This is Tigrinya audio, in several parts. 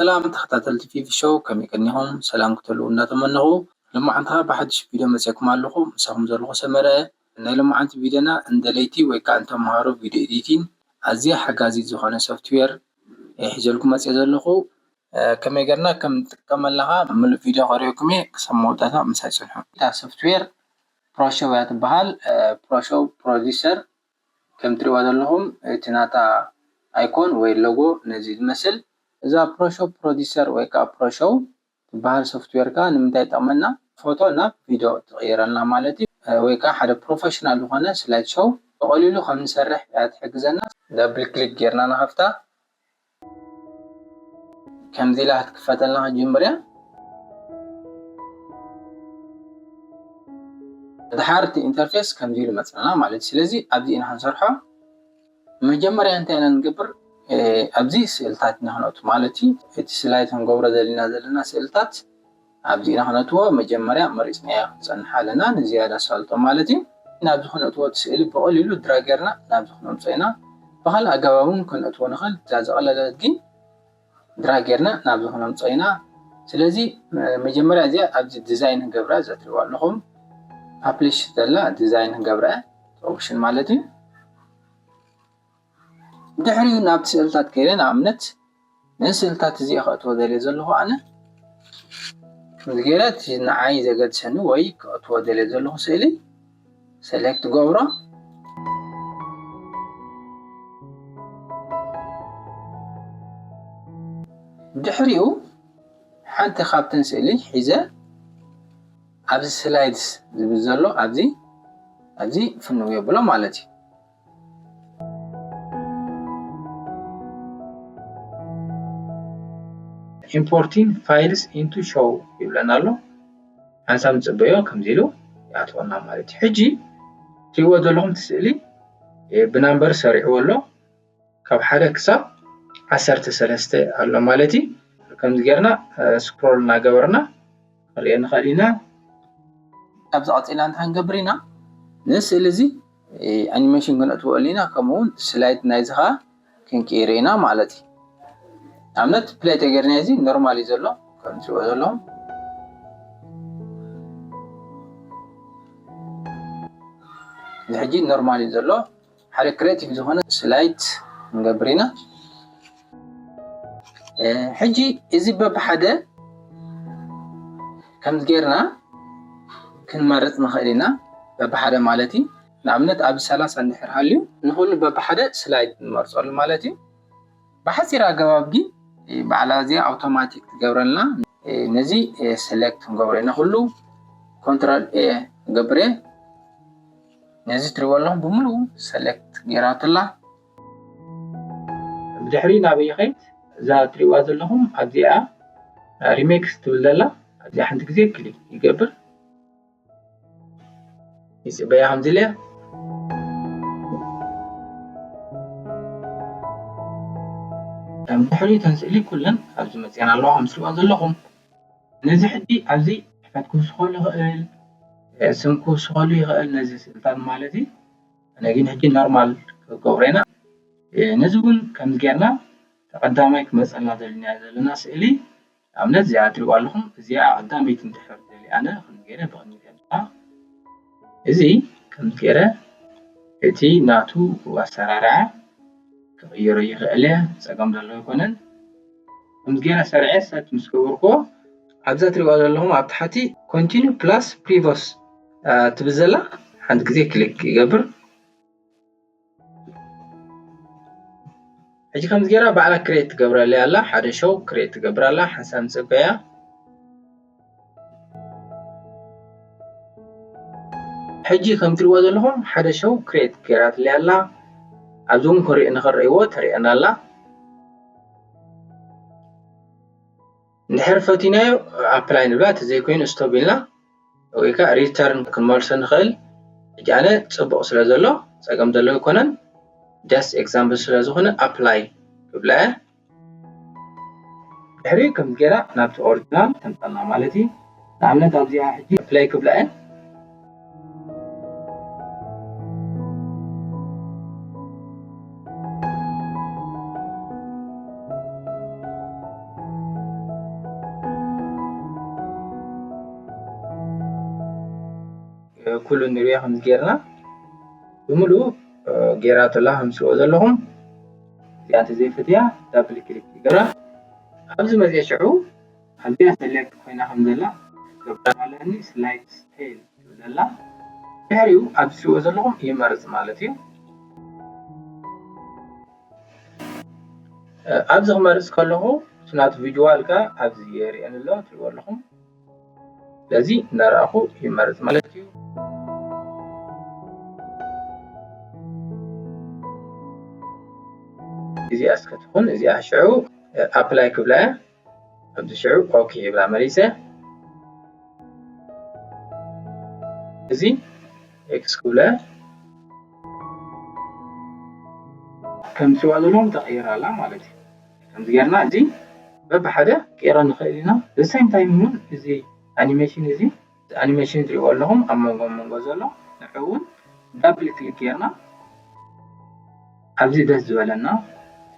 ሰላም ተኸታተልቲ ፊፊ ሾው፣ ከመይ ቀኒኹም? ሰላም ክትህልዉ እናተመነኹ፣ ሎማዓንቲ ከዓ ብሓድሽ ቪድዮ መፅየኩም ኣለኹ። ምሳኹም ዘለኹ ሰመረ። ናይ ሎማዓንቲ ቪድዮና እንደለይቲ ወይ ከዓ እንተምሃሩ ቪድዮ ኤዲቲንግ ኣዝያ ሓጋዚት ዝኾነ ሶፍትዌር ሒዘልኩም መፅየ ዘለኹ። ከመይ ገርና ከም ንጥቀመላ ከዓ ምሉእ ቪድዮ ከርእየኩም እየ። ክሳብ መወዳእታ ምሳይ ፅንሑ። እታ ሶፍትዌር ፕሮሾው እያ ትበሃል። ፕሮሾው ፕሮዲሰር ከም ትሪእዋ ዘለኹም እቲ ናታ ኣይኮን ወይ ሎጎ ነዚ ዝመስል። እዛ ፕሮሾው ፕሮዲሰር ወይ ከዓ ፕሮሾው ትበሃል ሶፍትዌር ከዓ ንምንታይ ይጠቕመና? ፎቶ ናብ ቪድዮ ትቕይረልና ማለት እዩ። ወይ ከዓ ሓደ ፕሮፌሽናል ዝኾነ ስላይድ ሾው ብቐሊሉ ከም ንሰርሕ እያ ትሕግዘና። ዳብል ክሊክ ጌርና ንኸፍታ። ከምዚ ኢላ ክትክፈተልና ክትጅምር እያ። ድሓር እቲ ኢንተርፌስ ከምዚ ኢሉ መፅና ማለት እዩ። ስለዚ ኣብዚ ኢና ክንሰርሖ። መጀመርያ እንታይ ኢና ንገብር? ኣብዚ ስእልታት ኢና ክነእቱ ማለት እዩ። እቲ ስላይድ ክንገብሮ ዘለና ዘለና ስእልታት ኣብዚ ኢና ክነእትዎ። መጀመርያ መሪፅናዮ ክንፀንሕ ኣለና ንዝያዳ ኣሳልጦ ማለት እዩ። ናብዚ ክነእትዎ እቲ ስእሊ ብቐሊሉ ድራግ ጌርና ናብዚ ክነምፅኦ ኢና። ብካልእ ኣገባብ እውን ክነእትዎ ንኽእል። እዛ ዝቐለለት ግን ድራግ ጌርና ናብዚ ክነምፅኦ ኢና። ስለዚ መጀመርያ እዚኣ ኣብዚ ዲዛይን ክንገብራ እዛ ትሪእዋ ኣለኹም ፓብሊሽ ዘላ ዲዛይን ክንገብራ ኦፕሽን ማለት እዩ። ድሕሪኡ ናብቲ ስእልታት ከይደ ንኣብነት ነዚ ስእልታት እዚ ከእትዎ ደልየ ዘለኹ ኣነ እዚ ገይረ እቲ ንዓይ ዘገድሰኒ ወይ ከእትዎ ደልየ ዘለኹ ስእሊ ሰሌክት ገብሮ። ድሕሪኡ ሓንቲ ካብተን ስእሊ ሒዘ ኣብዚ ስላይድስ ዝብል ዘሎ ኣብዚ ኣብዚ ፍንው የብሎ ማለት እዩ። Importing files into show ይብለና ኣሎ። ሓንሳብ ንፅበዮ ከምዚ ኢሉ ይኣትወና ማለት እዩ። ሕጂ ትሪእዎ ዘለኹም እቲ ስእሊ ብናምበር ሰሪዕዎ ኣሎ። ካብ ሓደ ክሳብ ዓሰርተ ሰለስተ ኣሎ ማለት እዩ። ከምዚ ጌርና ስክሮል እናገበርና ክንሪኦ ንኽእል ኢና። ካብዚ ቀፂልና እንታይ ክንገብር ኢና? ነዚ ስእሊ እዚ ኣኒሜሽን ክነእትወሉ ኢና። ከምኡ እውን ስላይድ ናይዚ ከዓ ክንቅይር ኢና ማለት እዩ። ኣብነት ፕሌይ ተገርና እዚ ኖርማል እዩ ዘሎ ከም ትሪእዎ ዘለኹም። እዚ ሕጂ ኖርማል እዩ ዘሎ። ሓደ ክሬቲቭ ዝኾነ ስላይድ ክንገብር ኢና። ሕጂ እዚ በብሓደ ከምዚ ጌርና ክንመርፅ ንኽእል ኢና። በብሓደ ማለት እዩ። ንኣብነት ኣብዚ ሰላሳ እንድሕር ሃልዩ ንኹሉ በብሓደ ስላይድ ንመርፀሉ ማለት እዩ። ብሓፂር ኣገባብ ግን ባዕላ እዚኣ ኣውቶማቲክ ትገብረልና። ነዚ ሰሌክት ክንገብሮ ኢና። ኩሉ ኮንትሮል ኤ ገብረ ነዚ ትሪእዎ ኣለኹም ብምሉኡ ሰሌክት ጌራትላ። ብድሕሪ ናበይ ይኸይድ? እዛ ትሪእዋ ዘለኹም ኣብዚኣ ሪሜክስ ትብል ዘላ ኣብዚኣ ሓንቲ ግዜ ክሊክ ይገብር። ይፅበያ ከምዚ ኢለ ድሕሪ ተን ስእሊ ኩለን ኣብዚ መፅአን ኣለዋ ከም ትሪእዋ ዘለኹም። ነዚ ሕጂ ኣብዚ ሕፈት ክውስኸሉ ይኽእል፣ ስም ክውስኸሉ ይኽእል ነዚ ስእልታት ማለት እዩ። ኣነ ግን ሕጂ ኖርማል ክገብሮ ኢና። ነዚ እውን ከምዚ ጌርና ተቐዳማይ ክመፀልና ዘለና ዘለና ስእሊ ንኣብነት እዚኣ ትሪእዋ ኣለኹም። እዚኣ ቀዳመይቲ እንድሕር ደልየ ኣነ ከምዚ ገይረ ብቕድሚት እያ። እዚ ከምዚ ገይረ እቲ ናቱ ኣሰራርዓ ክቕይሮ ይኽእል እየ። ፀገም ዘለዎ ኣይኮነን። ከምዚ ገይረ ሰሪዐ ሰት ምስ ገበርኩዎ ኣብዛ ትሪእዋ ዘለኹም ኣብ ታሕቲ ኮንቲኒ ፕላስ ፕሪቨስ ትብል ዘላ ሓንቲ ግዜ ክሊክ ይገብር። ሕጂ ከምዚ ገይራ ባዕላ ክሬት ትገብረለይ ኣላ። ሓደ ሾው ክሬት ትገብር ኣላ። ሓንሳብ ንፅበያ። ሕጂ ከም ትሪእዎ ዘለኹም ሓደ ሾው ክሬት ገይራትለይ ኣላ። ኣብዚ እውን ክርኢ ንኽረእይዎ ተርእየና ኣላ። እንድሕር ፈቲናዮ ኣፕላይ ንብላ፣ እቲ ዘይኮይኑ ስቶፕ ኢልና ወይ ከዓ ሪተርን ክንመልሶ ንኽእል። ሕጂ ኣነ ፅቡቕ ስለ ዘሎ ፀገም ዘለዎ ኣይኮነን። ጃስት ኤግዛምፕል ስለ ዝኾነ ኣፕላይ ክብላ እየ። ድሕሪ ከምዚ ገይራ ናብቲ ኦሪጂናል ተምፀልና ማለት እዩ። ንኣብነት ኣብዚኣ ሕጂ ኣፕላይ ክብላ እየ። ኩሉ ንሪኦ ከምዚ ጌርና ብምሉኡ ጌራቶላ ከም ትሪእዎ ዘለኹም። እዚኣ እንተዘይፈትያ ዳብል ክሊክ ይገብራ። ኣብዚ መፅየ ሽዑ ኣብዚኣ ሰሌክት ኮይና ከም ዘላ ገብራ ኣለኒ። ስላይድ ስታይል ትብል ዘላ ድሕሪኡ ኣብዚ ትሪእዎ ዘለኹም ይመርፅ ማለት እዩ። ኣብዚ ክመርፅ ከለኹ እቲ ናቱ ቪዥዋል ከ ኣብዚ የርእየኒ ኣሎ ትሪእዎ ኣለኹም። ስለዚ እናረኣኹ ይመርፅ ማለት እዩ። እዚኣ እስከ ትኹን እዚኣ ሽዑ ኣፕላይ ክብላ እያ። ኣብዚ ሽዑ ኦኬ ይብላ መሊሰ። እዚ ኤክስ ክብለ ከም ትሪእዋ ዘለኹም ተቐይራ ኣላ ማለት እዩ። ከምዚ ጌርና እዚ በብሓደ ቀይሮ ንኽእል ኢና። The same time እውን እዚ ኣኒሜሽን እዚ ኣኒሜሽን ትሪእዎ ኣለኹም ኣብ መንጎ መንጎ ዘሎ ንዑ እውን ዳብል ክሊክ ጌርና ኣብዚ ደስ ዝበለና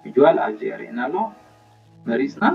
ቪዥዋል ኣብዚ የርእየና ኣሎ መሪፅና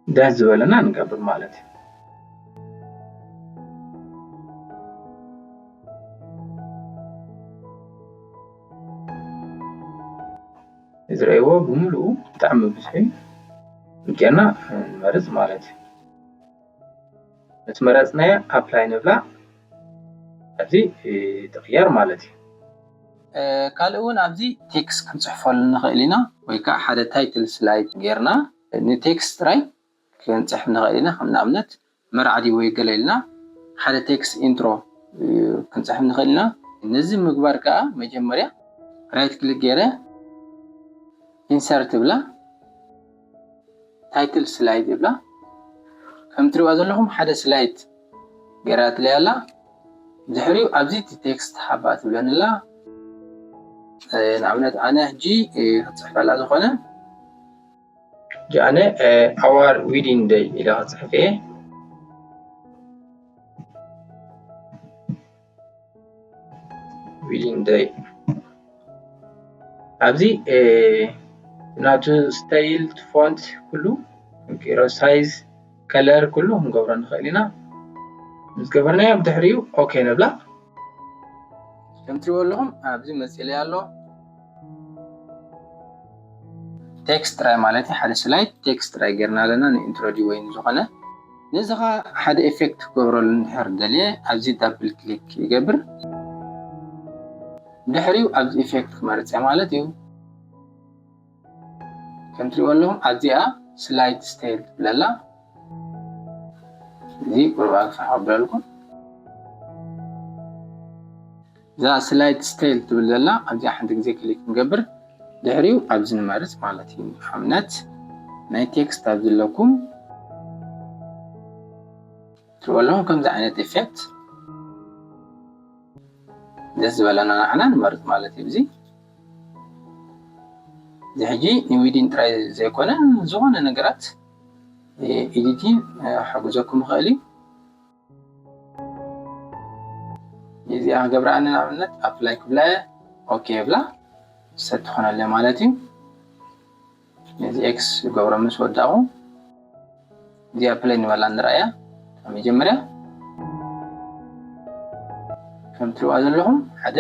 ደስ ዝበለና ንገብር ማለት እዩ። ዝረእይዎ ብምሉኡ ብጣዕሚ ብዙሕ እዩ። ጌርና ንመርፅ ማለት እዩ። ምስ መረፅናዮ ኣፕላይ ንብላ። ኣብዚ ትቕየር ማለት እዩ። ካልእ እውን ኣብዚ ቴክስት ክንፅሕፈሉ ንኽእል ኢና፣ ወይ ከዓ ሓደ ታይትል ስላይድ ጌርና ንቴክስት ጥራይ ክንፅሕፍ ንኽእል ኢና። ከም ንኣብነት መርዓ ድዩ ወይ ገለ ኢልና ሓደ ቴክስት ኢንትሮ ክንፅሕፍ ንኽእል ኢና። ነዚ ምግባር ከዓ መጀመርያ ራይት ክሊክ ገይረ ኢንሰርት እብላ፣ ታይትል ስላይድ እብላ። ከም ትሪእዋ ዘለኹም ሓደ ስላይድ ገይራትለይ ኣላ። ድሕሪኡ ኣብዚ እቲ ቴክስት ሃባ ትብለኒ ኣላ። ንኣብነት ኣነ ሕጂ ክፅሕፈላ ዝኾነ ሕጂ ኣነ our wedding day ኢለ ክፅሕፍ እየ። Wedding day ኣብዚ ናቱ ስታይል፣ ፎንት፣ ኩሉ ክንቅይሮ፣ ሳይዝ፣ ከለር ኩሉ ክንገብሮ ንኽእል ኢና። ምስ ገበርናዮ ብድሕሪኡ ኦኬ ንብላ። ከም ትሪእዎ ኣለኹም ኣብዚ መፂለይ ኣሎ። ቴክስት ጥራይ ማለት እዩ። ሓደ ስላይድ ቴክስት ጥራይ ጌርና ኣለና ንኢንትሮ ድዩ ወይ ንዝኾነ። ነዚ ኸዓ ሓደ ኤፌክት ክገብረሉ እንድሕር ደልየ ኣብዚ ዳብል ክሊክ ይገብር። ድሕሪኡ ኣብዚ ኤፌክት ክመርፅ እየ ማለት እዩ። ከም ትሪእዎ ኣለኹም ኣብዚኣ ስላይድ ስታይል ትብለላ። እዚ ቁሩብ ኣግፋሕ ከብለልኩም። እዛ ስላይድ ስታይል ትብል ዘላ ኣብዚኣ ሓንቲ ግዜ ክሊክ ንገብር። ድሕሪኡ ኣብዚ ንመርፅ ማለት እዩ። ንኣብነት ናይ ቴክስት ኣብዚ ኣለኩም ትሪእዎ ኣለኹም ከምዚ ዓይነት ኤፌክት ደስ ዝበለና ንዓና ንመርፅ ማለት እዩ። እዚ እዚ ሕጂ ንዊዲን ጥራይ ዘይኮነ ዝኾነ ነገራት ኤዲቲንግ ክሕግዘኩም ይኽእል እዩ። እዚኣ ክገብራ ኣነ ንኣብነት ኣፕላይ ክብላ እየ። ኦኬ ይብላ ሰት ትኾነለይ ማለት እዩ። ነዚ ኤክስ ዝገብሮ ምስ ወዳቑ እዚኣ ፕለይ ንበላ ንረኣያ። ካብ መጀመርያ ከም ትሪእዋ ዘለኹም ሓደ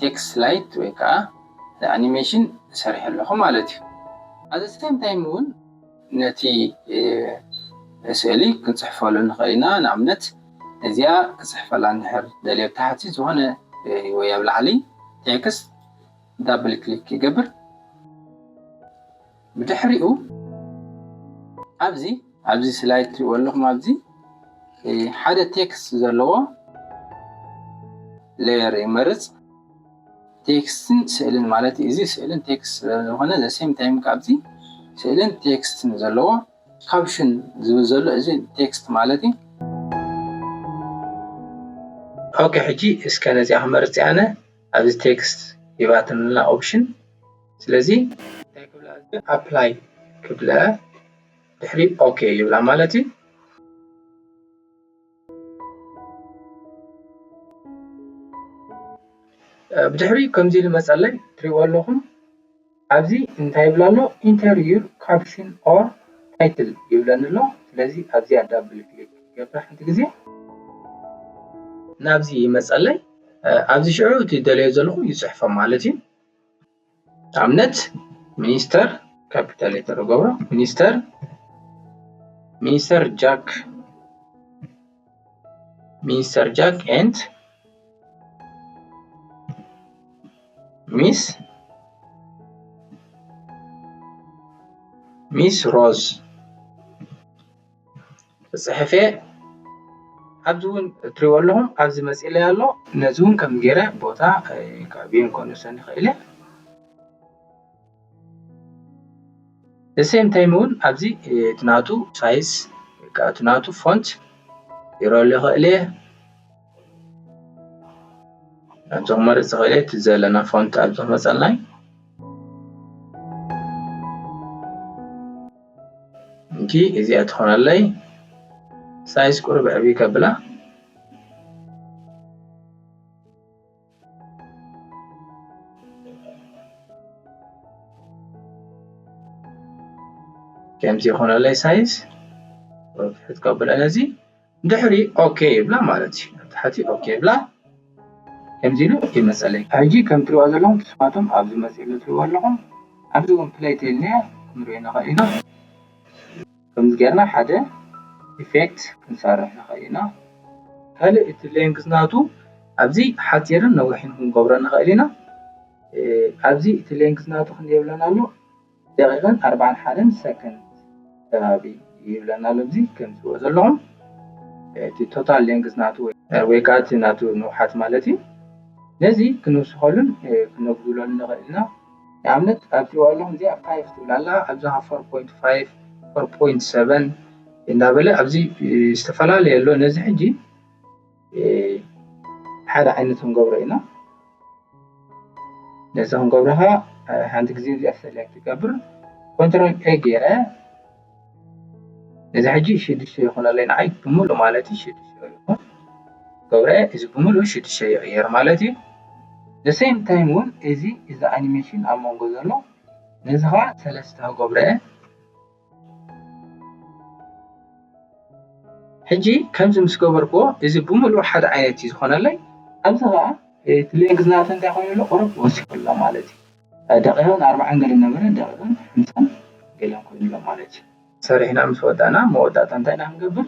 ቴክስት ስላይድ ወይ ከዓ ኣኒሜሽን ሰሪሐ ኣለኹ ማለት እዩ። ኣት ሴም ታይም እውን ነቲ ስእሊ ክንፅሕፈሉ ንኽእል ኢና። ንኣብነት እዚኣ ክፅሕፈላ እንድሕር ደልየ ኣብ ታሕቲ ዝኾነ ወይ ኣብ ላዕሊ ቴክስት ዳብል ክሊክ ይገብር። ብድሕሪኡ ኣብዚ ኣብዚ ስላይድ ትሪእዎ ኣለኹም ኣብዚ ሓደ ቴክስት ዘለዎ ሌየር ይመርፅ። ቴክስትን ስእልን ማለት እዩ። እዚ ስእልን ቴክስት ስለዝኾነ the same time ካብዚ ስእልን ቴክስትን ዘለዎ ካፕሽን ዝብል ዘሎ እዚ ቴክስት ማለት እዩ። ኦኬ ሕጂ እስከ ነዚኣ ክመርፅ ኣነ ኣብዚ ቴክስት ሂባትንና ኦፕሽን። ስለዚ እንታይ ክብላ ኣፕላይ ክብለ ድሕሪ ኦኬ ይብላ ማለት እዩ። ብድሕሪ ከምዚ ኢሉ መፀለይ ትሪእዎ ኣለኹም። ኣብዚ እንታይ ይብላ ኣሎ? Enter your caption or title ይብለኒ ኣሎ። ስለዚ ኣብዚኣ double click ገብራ ሓንቲ ግዜ ናብዚ ይመፀለይ። ኣብዚ ሽዑ እቲ ደለዮ ዘለኹ ይፅሕፎ ማለት እዩ። ኣብነት ሚኒስተር፣ capital letter ገብሮ፣ ሚኒስተር ሚኒስተር ጃክ ሚኒስተር ጃክ and ሚስ ሚስ ሮዝ ተፅሕፈ። ኣብዚ እውን እትሪእዎ ኣለኹም ኣብዚ መፂለይ ኣሎ። ነዚ እውን ከም ገይረ ቦታ ካብን ኮንሰን ይኽእል እየ። The same time እውን ኣብዚ እቲ ናቱ size ወይ ከዓ እቲ ናቱ font ይረሉ ይኽእል እየ። ኣብዚ ክመርፅ ይኽእል እየ። እቲ ዘለና font ኣብዚ ክመፀልናይ እንኪ እዚኣ ትኾነለይ። Size ቁሩብ ዕብይ ከብላ። ከምዚ ይኾነለይ size። ትሕት ከብለ ነዚ ድሕሪ okay ይብላ ማለት እዩ። ኣብ ታሕቲ okay ይብላ። ከምዚ ኢሉ ይመፀለይ። ሕጂ ከም ትሪእዎ ዘለኹም ስማቶም ኣብዚ መፂኡ ትሪእዎ ኣለኹም። ኣብዚ እውን play ተይልና ክንሪኦ ንኽእል ኢና። ከምዚ ጌርና ሓደ effect ክንሰርሕ ንኽእል ኢና። ካልእ እቲ length ናቱ ኣብዚ ሓፂርን ነዊሕን ክንገብሮ ንኽእል ኢና። ኣብዚ እቲ length ናቱ ክንደይ ይብለና ኣሎ? ደቂቕን ኣርባዓን ሓደን ሰከንድ ከባቢ ይብለና ኣሎ። ኣብዚ ከም ትሪእዎ ዘለኹም እቲ total length ናቱ ወይ ከዓ እቲ ናቱ ንውሓት ማለት እዩ። ነዚ ክንውስኸሉን ክነጉድለሉን ንኽእል ኢና። ንኣብነት ኣብ ትሪእዎ ኣለኹም እዚኣ five ትብል ኣላ፣ ኣብዛ four point five፣ four point seven እንዳበለ ኣብዚ ዝተፈላለየ ኣሎ። ነዚ ሕጂ ሓደ ዓይነት ክንገብሮ ኢና። ነዚ ክንገብሮ ከዓ ሓንቲ ግዜ እዚኣ select ይገብር፣ control A ገይረ ነዚ ሕጂ ሽዱሽተ ይኾነለይ ንዓይ ብምሉእ ማለት እዩ። ሽዱሽተ ይኹን ገብረ እዚ ብምሉእ ሽዱሽተ ይቕየር ማለት እዩ። The same time እውን እዚ እዚ animation ኣብ መንጎ ዘሎ ነዚ ከዓ ሰለስተ ክገብረ እየ። ሕጂ ከምዚ ምስ ገበርክዎ እዚ ብምሉእ ሓደ ዓይነት እዩ ዝኾነለይ። ኣብዚ ከዓ እቲ length ናቱ እንታይ ኮይኑ ኣሎ? ቁሩብ ወሲኹ ኣሎ ማለት እዩ። ደቂቕን ኣርባዓን ገለ ነበረ፣ ደቂቕን ሓምሳን ገለን ኮይኑ ኣሎ ማለት እዩ። ሰሪሕና ምስ ወዳእና መወዳእታ እንታይ ኢና ክንገብር?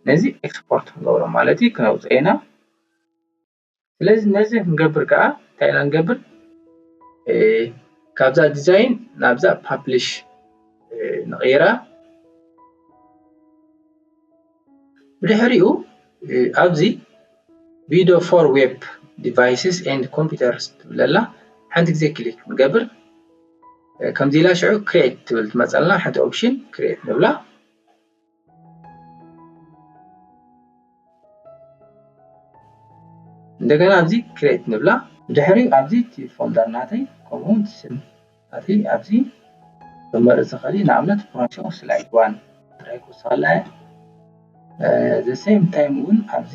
ነዚ export ክንገብሮ ማለት እዩ፣ ክነውፅኦ ኢና። ስለዚ ነዚ ክንገብር ከዓ እንታይ ኢና ንገብር? ካብዛ ዲዛይን ናብዛ publish ንቕይራ። ብድሕሪኡ ኣብዚ video for web devices and computers ትብለላ ሓንቲ ግዜ ክሊክ ንገብር። ከምዚ ኢላ ሽዑ create ትብል ትመፀልና ሓንቲ ኦፕሽን create ንብላ። እንደገና ኣብዚ create ንብላ። ብድሕሪኡ ኣብዚ እቲ ፎልደር ናተይ ከምኡ እውን ስም ናተይ ኣብዚ ክመርፅ ዝኽእል እዩ። ንኣብነት ፕሮሾ ስላይድ ዋን ጥራይ ክውስኸላ እየ። The same time እውን ኣብዚ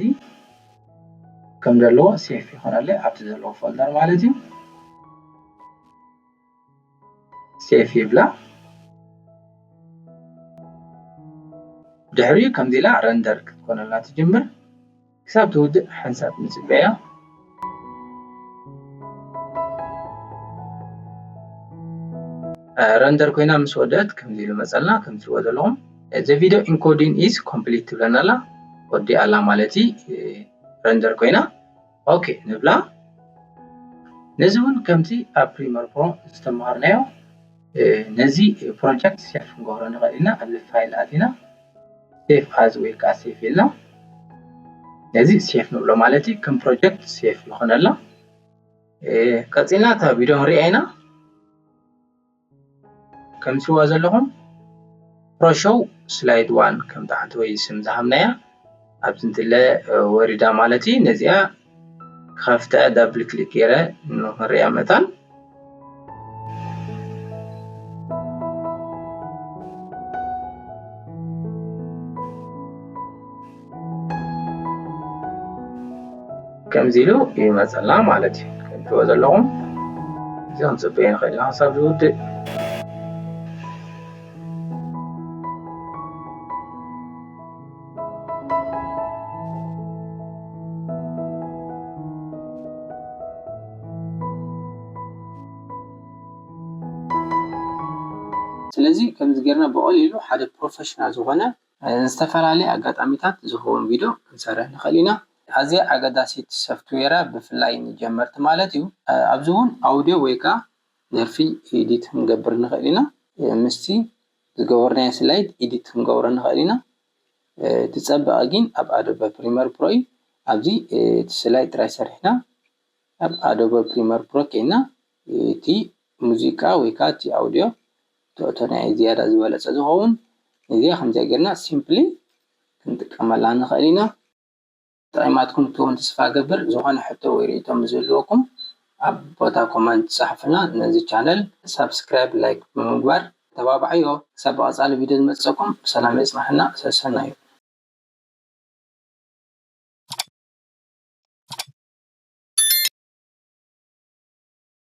ከም ዘለዎ ሴፍ ይኾነለይ ኣብቲ ዘለዎ ፎልደር ማለት እዩ። ሴፍ ይብላ። ድሕሪኡ ከምዚ ኢላ ረንደር ክትኮነልና ትጅምር። ክሳብ ትውድእ ሓንሳብ ንፅበያ። ረንደር ኮይና ምስ ወደት ከምዚ ኢሉ መፀልና። ከም ትሪእዎ ዘለኹም the video encoding is complete ትብለና ኣላ። ወዲኣ ኣላ ማለት እዩ። ረንደር ኮይና okay ንብላ። ነዚ እውን ከምቲ ኣብ ፕሪመር ፕሮ ዝተምሃርናዮ ነዚ ፕሮጀክት ሴፍ ክንገብሮ ንኽእል ኢና። ኣብዚ ፋይል ኣቲና ሴፍ ኣዝ ወይ ከዓ ሴፍ ኢልና ነዚ ሴፍ ንብሎ ማለት እዩ። ከም ፕሮጀክት ሴፍ ይኾነልና። ቀፂልና እታ ቪድዮ ንሪኣ ኢና። ከም ትሪእዋ ዘለኹም ፕሮሾው ስላይድ ዋን ከም ታሕተወይ ስም ዝሃብናያ ኣብዚ እንትለ ወሪዳ ማለት እዩ። ነዚኣ ክኸፍታ ዳብል ክሊክ ገይረ ንኽንሪኣ መታን። ከምዚ ኢሉ ይመፀልና ማለት እዩ። ከም ትሪእዎ ዘለኹም እዚ ክንፅበዮ ንኽእል ኢና ክሳብ ዝውድእ። ስለዚ ከምዚ ጌርና ብቐሊሉ ሓደ ፕሮፌሽናል ዝኾነ ዝተፈላለዩ ኣጋጣሚታት ዝኸውን ቪድዮ ክንሰርሕ ንኽእል ኢና። ኣዝያ ኣገዳሲት ሶፍትዌራ ብፍላይ ንጀመርቲ ማለት እዩ። ኣብዚ እውን ኣውዲዮ ወይ ከዓ ደርፊ ኤዲት ክንገብር ንኽእል ኢና። ምስቲ ዝገበርናዮ ስላይድ ኤዲት ክንገብሮ ንኽእል ኢና። እቲ ጸበቐ ግን ኣብ ኣዶበ ፕሪመር ፕሮ እዩ። ኣብዚ እቲ ስላይድ ጥራይ ሰሪሕና ኣብ ኣዶበ ፕሪመር ፕሮ ከይና እቲ ሙዚቃ ወይ ከዓ እቲ ኣውዲዮ ትእቶና እዩ ዝያዳ ዝበለጸ ዝኸውን። እዚኣ ከምዚኣ ጌርና ሲምፕሊ ክንጥቀመላ ንኽእል ኢና። ጠቒማትኩም ትኸውን ተስፋ ገብር። ዝኾነ ሕቶ ወይ ርእይቶ ምስዝህልወኩም ኣብ ቦታ ኮመንት ጻሕፉና። ነዚ ቻነል ሳብስክራይብ፣ ላይክ ብምግባር ተባብዓዮ። ክሳብ ብቐጻሊ ቪድዮ ዝመጽእኩም ብሰላም የጽናሕና። ሰሰናዩ።